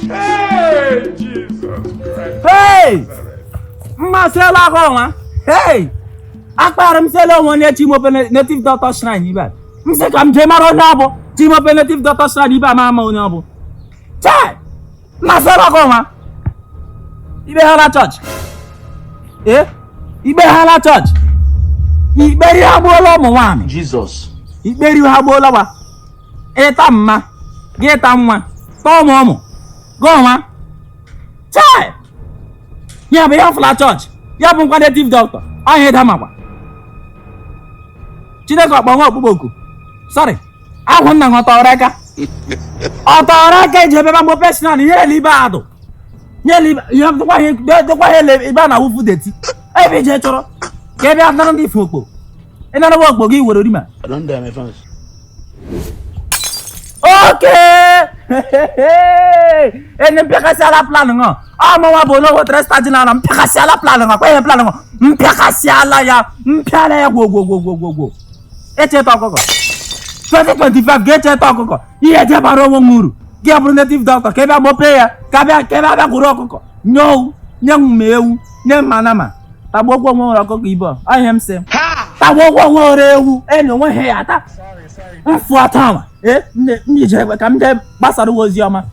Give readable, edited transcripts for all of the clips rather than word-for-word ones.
Hey, Jesus Christ. Hey! Mmasịla aka ọnwa. Hey! Akpara m sịla onwe onye Chimope Native Doctor Shrine ibe a. M sị ka m jee mara onye ọ bụ Chimope Native Doctor Shrine ibe a ma ama onye ọ bụ. Chai! Mmasịla aka ọnwa. Ibe ha na chọọchị. Ee? Ikpe ha na chọọchị. Ikperi ha gbuola ụmụ nwaanyị. Jesus. Ikperi ha gbuola wa. Ịta mma, gị ta nwa, tọọ ụmụ ụmụ, gị ọnwa. Chai! Ya bụ ya fụla chọọchị, ya bụ nkwa native doctor, ọhịa ịda makwa. Chineke ọkpọ nwa okpukpe oku. Sorry, agwụ nna ọ tọrọ aka. Ọ tọrọ aka eji ebe mgbe personal ihe ele ibe adụ. Ihe ele ibe ihe dịkwa ihe dịkwa ihe ele ibe a na-awụfu dirty. Ebe ije chọrọ ka ebe a nara ndị ife okpo. Ị nara okpo gị were orima. I don die, my friends. Okay! Enyi mpịakasịala plan ṅụ. Ọmụnwa bụ onye wetere star na mpịakasịala plan ṅụ. Kwa ihe plan ṅụ. Mpịakasịala ya. Mpịala ya gwogwogwogwogwo. Echeta ọkụkọ. 2025 ga-echeta ọkụkọ. Ihe je bara onwe m uru. Gị bụrụ native doctor ka ị bịa mopee ya. Ka bịa ka ị bịa bịa gwuru ọkụkọ. Nye owu, nye m ewu, nye m anama. Tagbuokwa onwe nwere ọkụkọ ibe ọ. Ọ ihe m sị. Tagbuokwa onwe nwere ewu. Enyi onwe ha ya ata. Mfụ atọ ama. Ee, nne m ije ka m jee gbasara ụwa ozi ọma.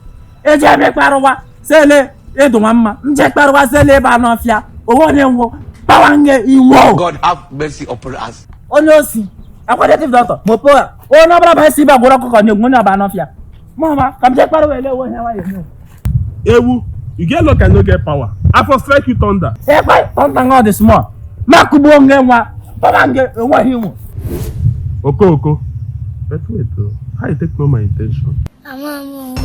Eje ebe kparụwa sele ịdụ nwa mma. M jee kparụwa sele ebe anụ ọfịa. Onwe onye nwụ. Kpawa nge inwo. God have mercy upon us. Onye osi. Akwa native doctor. Mopo a. Onye ọbụla bụ esi ibe gwụrụ ọkụkọ nye onye ọba anụ ọfịa. Mama, ka m jee kparụwa ele onwe ha nwayọ nye. Ewu, you get luck and no get power. I for strike you thunder. Ekwe thunder ṅụ dị small. Makugbuo nge nwa. Kpawa nge enweghị inwo. Okoko. But wait, oh, how you take know my intention? Ama m.